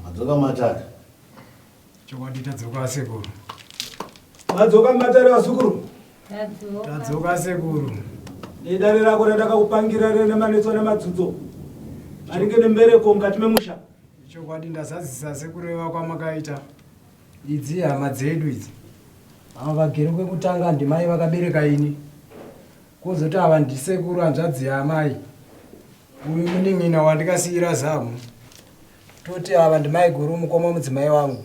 Madzoka matare. Chokwadi tadzoka sekuru. Madzoka matare vazukuru. Tadzoka sekuru. Nedare rako randakakupangira rine manetso nemadzudzo maringe nembereko mukati memusha. Chokwadi ndazadzisa sekureva kwamakaita. Idzi hama dzedu idzi. Ava vagere kwekutanga ndimai vakabereka ini. Kozoti ava ndisekuru hanzvadzi yaamai. Uyu munin'ina wandikasiira zamu. Toti ava ndimaiguru mukoma mudzimai wangu.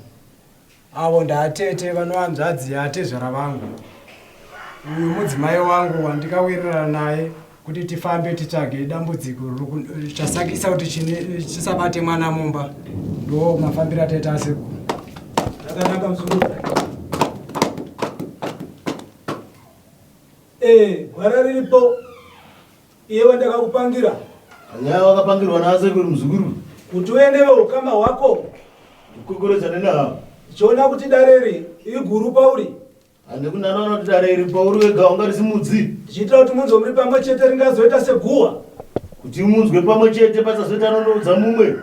Avo ndaatete vanohanzvadzi yaatezvara vangu. Uyu mudzimai wangu wandikawirirana naye kuti tifambe titsvage dambudziko chasakisa kuti chisabate mwana mumba. Ndo mafambiro ataita asekuru. Zvakanaka mzukuru. Eh, gwara riripo. Iye wandakakupangira. Nyaya wakapangirwa naasekuru muzukuru. Kuti uende veukama hwako. Kukokoredzane navo. Ndichiona kuti dare iri iguru pauri. Handikuna anoona kuti dare iri pauri wega ungarisimudzi. Ndichiitira kuti munzwe muri pamwe chete ringazoita seguwa. Kuti munzwe pamwe chete pasazoita anonoudza mumwe.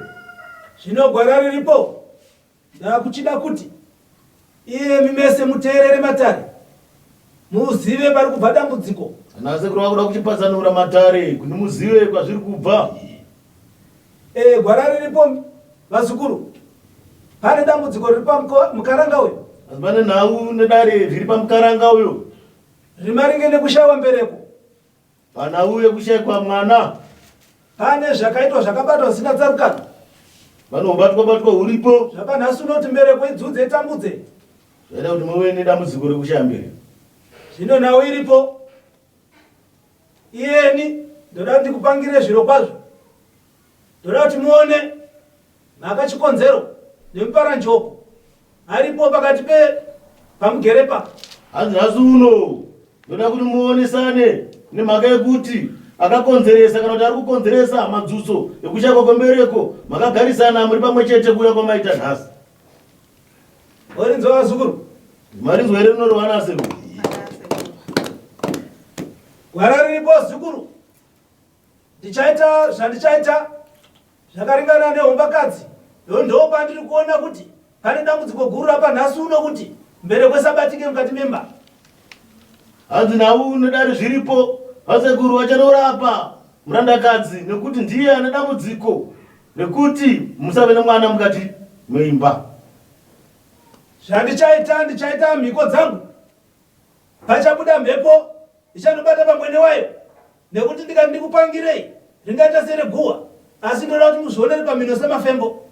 Zvino gwara riripo. Ndakuchida kuti iyemi mese muteerere matare muzive pari kubva dambudziko. Ana sekuru vakuda kuchipatsanura matare kuti muzive kwazviri kubva. E, gwara riripo vazukuru. Pane dambudziko riri pamukaranga uyu. Asi pane nhau nedare zviri pamukaranga uyu. Riri maringe nekushaiwa mbereko. Panhau yekushaikwa mwana. Pane zvakaitwa zvakabatwa zvisina tsarukano. Vanobatwa batwa huripo. Zvapanhasi unoti mbereko idzudze itambudze. Zvaita kuti muve nedambudziko rekushaya mbereko. Zvino nhau iripo. Iyeni ndoda kuti ndikupangire zviro kwazvo. Ndoda kuti muone mhaka chikonzero nemuparanjoko aripo pakati pe pamugere pa. Hanzi nhasi uno ndoda kuti muonesane nemhaka yekuti akakonzeresa kana kuti ari kukonzeresa madzutso ekushakwa kwembereko makagarisana muri pamwe chete kuuya kwamaita nhasi. Warinzwa vazukuru? Marinzwa here rinorova nasekuru? Gwara riripo zukuru. Ndichaita zvandichaita zvakaringana nehombakadzi ndo pandiri kuona kuti pane dambudziko guru rapa nhasi uno kuti mbereko isabatike mukati memba. Hanzi nhau nedare zviripo vasekuru vachanorapa murandakadzi nekuti ndiye ane dambudziko rekuti musave nemwana mukati meimba. Zvandichaita ndichaita mhiko dzangu Pachabuda mhepo ichanobata pamwene wayo, nekuti ndikati ndikupangirei ringaita sereguhwa, asi ndoda kuti muzvionere pamhino semafembo.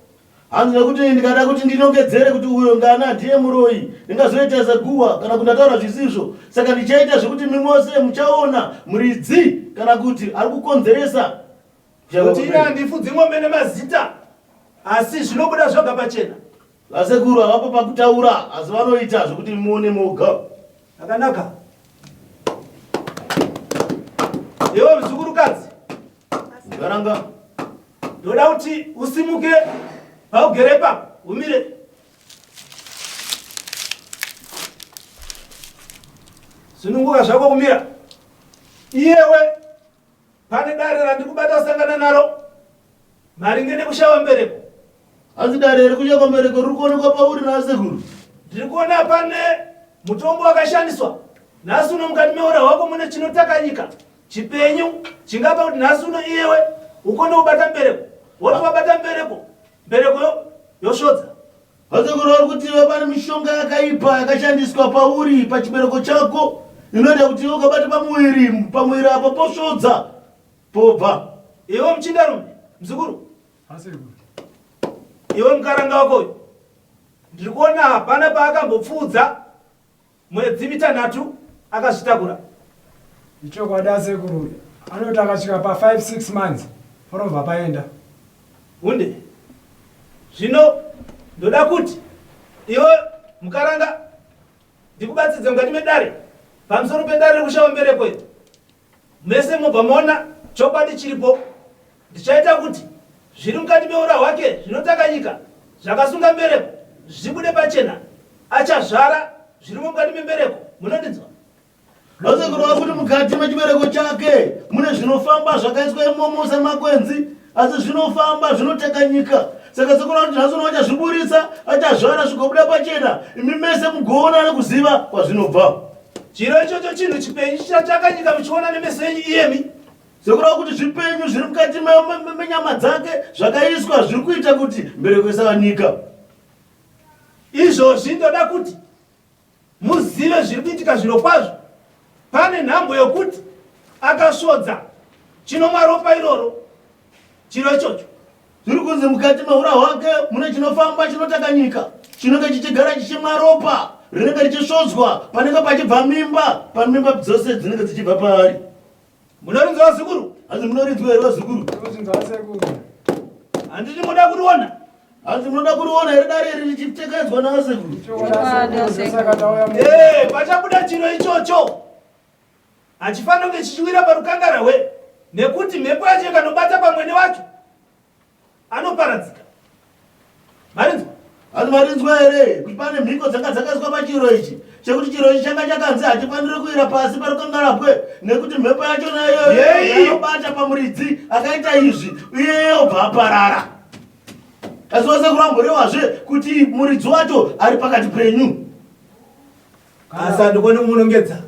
Hanzi nekuti ndikada kuti ndinongedzere kuti uyo ngana ndiye muroyi ndingazoita seguhwa kana kuti ndataura zvisizvo saka ndichaita zvekuti mimose muchaona muridzi kana kuti ari kukonzeresa Kuti ini handifudzi mombe nemazita asi zvinobuda zvoga pachena. Vasekuru havapo pakutaura asi vanoita zvekuti muone moga. Akanaka. Iwe muzukurukadzi. Ngaranga. Ndoda kuti usimuke paugere ipapo umire. Sununguka zvako kumira. Iyewe Pane dare randikubata sangana naro maringe nekushawa mbereko. Hanzi dare rekushaiwa mbereko riri kuonekwa pauri nasekuru. Ndiri kuona pane mutombo wakashandiswa nhasi uno mukati meura hwako mune chinotakanyika chipenyu chingapa kuti nhasi uno iyewe ukone kubata mbereko woti wabata mbereko mbereko yosvodza. Vasekuru vari kuti pane mishonga yakaipa yakashandiswa pauri pachibereko chako inoita kuti iwe ukabata pamuviri pamuviri apa posvodza pobva. Iwe muchindarume muzukuru, iwe mukaranga wako uyu ndiri kuona hapana paakambopfuudza Mwedzi mitanhatu akazvitakura. Ichokwadi asekuru anoti akasvika pa 5 6 months panobva paenda. Hunde. Zvino Ndoda kuti iwe mukaranga ndikubatsidze mukati medare pamusoro pedare rekushava mbereko iri. Mese mobva maona chokwadi chiripo. Ndichaita kuti zviri mukati meura hwake zvinotakanyika zvakasunga mbereko zvibude pachena. Achazvara zvirimo mukati membereko. Munondinzwa? Vasekuru vari kuti mukati mechibereko chake mune zvinofamba zvakaiswa imomo semakwenzi asi zvinofamba zvinotekanyika saka sekuru vanoti nhasi uno achazviburitsa achazvara zvigobuda pachena imi mese mugoona nekuziva kwazvinobva. Chiro ichocho chinhu chipenyu chichatakanyika muchiona nemeso enyu iyemi. Sekuru vari kuti zvipenyu zviri mukati menyama dzake zvakaiswa zviri kuita kuti mbereko isawanika. Izvozvi ndoda kuti Muzive zviri kuitika zvirokwazvo. Pane nhambo yokuti akasvodza chinomwa ropa iroro, chiro ichocho. Zviri kunzi mukati meura hwake mune chinofamba chinotakanyika chinenge chichigara chichimwa ropa rinenge richisvodzwa panenge pachibva mimba pamimba dzose dzinenge dzichibva paari. Munorinzwa vazukuru? Hanzi munorinzwa here vazukuru? Tinozvinzwa sekuru. Handiti munoda kuriona? Hanzi munoda kuriona here dare iri richitekedzwa navasekuru? Chokwadi sekuru. Saka tauya mu. Eh, pachabuda chiro ichocho hachifanira kunge chichiwira parukangarahwe nekuti mhepo yacho ikanobata pamwene wacho anoparadzika marinzwa Hanzi marinzwa here kuti pane mhiko dzanga dzakaiswa pachiro ichi chekuti chiro ichi changa chakanzi hachifaniri kuwira pasi parukangarabwe nekuti mhepo yachona iyoyo inobata pamuridzi akaita izvi uye yobva aparara. Asi vose kuramborewazve kuti muridzi wacho ari pakati penyu. Asi handikoni kumunongedza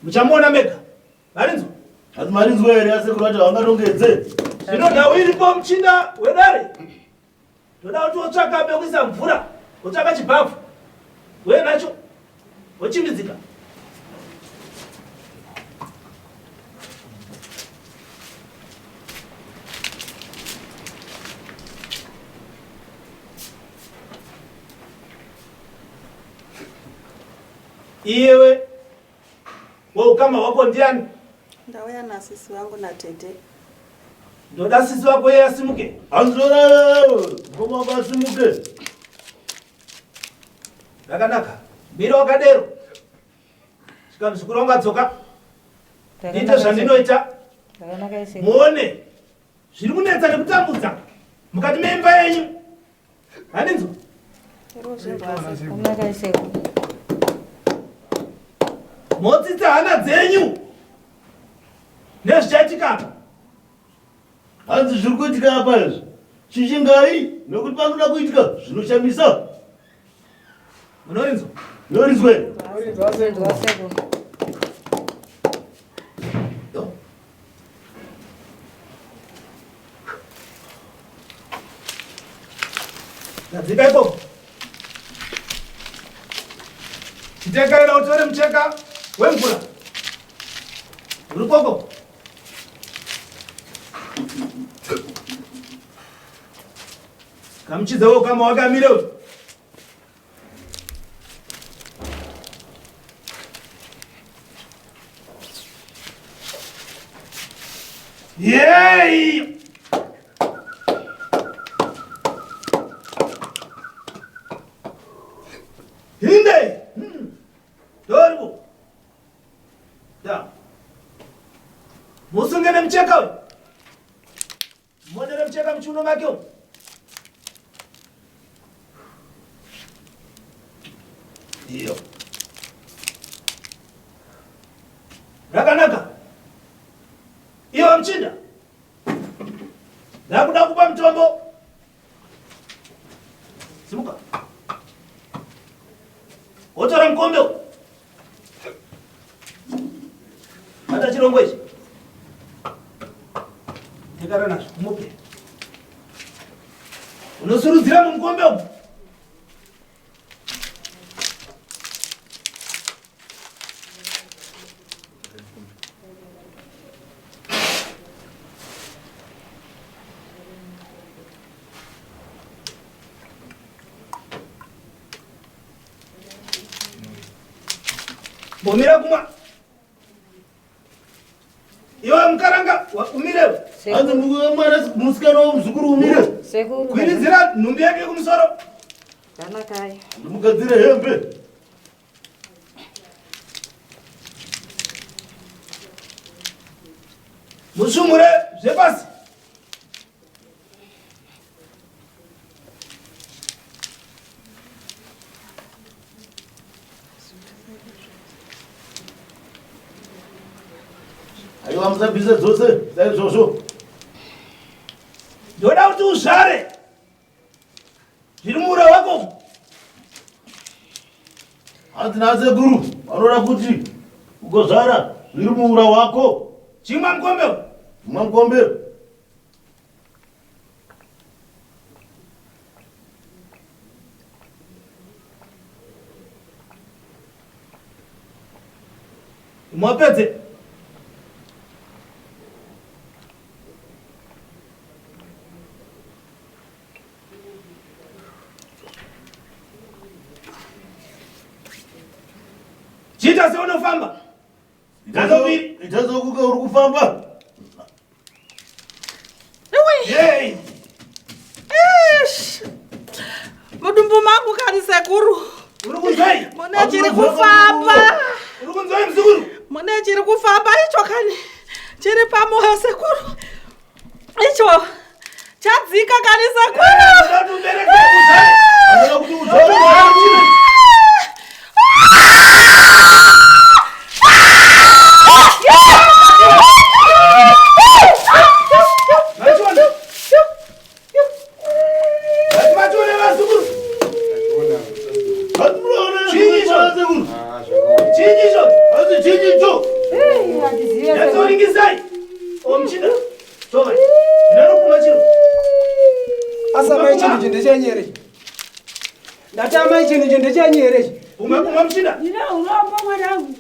muchamuona mega. Marinzwa? Asi marinzwa here asekuru vacho havanganongedze? Zvino nhau iripo muchinda wedare. Toda kuti wotsvaka pekuisa mvura, wotsvaka chibhavhu. Uye nacho wochimbidzika. Iyewe Weukama hwako ndiani? Ndauya nasisi vangu natete. Ndoda sisi wako iye asimuke. Anzora mukoma wako asimuke. Zvakanaka. Mira wakadero. Svika muzukuru wangu adzoka. Ndiite zvandinoita. Muone zviri kunetsa nekutambudza mukati meimba yenyu. Handinzwa. Motsitsa hana dzenyu nezvichaitika apa. Hanzi zviri kuitika apa izvi. Chichingai nekuti panoda kuitika zvinoshamisa. Munorinzwa? Munorinzwa here? Munorinzwa sekuru. Gadzika ikoko. Chitekaira utore mucheka wemvura. Uri koko. Kamuchidza wokama wakamire uyu. Yay! Hinde! Doribo. Da. Musunge nemucheka uyu. Monere mucheka muchiuno make umu. Iyo. Rakanaka. Iyo mchinda. Ndakuda kupa mutombo. Simuka. Wotora mukombe uyu. Bata chirongo ichi. Tekara nazvo umupe. Unosurudzira mumukombe umu. Mbomira kumwa. Iwe mukaranga umire. Hanzi mwana musikana womuzukuru umire. Sekuru. Kwiridzira nhumbi yake kumusoro. Zanakai. Ndimugadzire hembe. Musumure zvepasi. Aiwa musabvise dzose saizvozvo. Ndoda kuti uzvare zviri muura wako. Hanzi nasekuru vanoda kuti ugozvara zviri muura wako. Chimwa mukombe. Mwa mukombe. Mwapedze. Chiita seunofamba. Ita sekuke uri kufamba. Hey. Eish. Mudumbu mangu kani sekuru. Uri kunzwei? Mune chiri kufamba. Uri kunzwei muzukuru? Mune chiri kufamba icho kani. Chiri pamoyo sekuru. Icho chadzika kani sekuru. Ndoda kuti ubereke uzvare. Anoda kuti uzvare. Machiona? Vati machiona vazukuru? Hanzi munoona Chinyi icho? sekuru. Chinyi icho? Hanzi chinyi icho? Nyatsoringisai. O muchinda. Tova. Ndinonopuma chiro. Asi amai chinhu ichi ndechenyu here ichi? Ndati amai chinhu ichi ndechenyu here ichi? Puma puma muchinda. Ndine urombo mwanangu.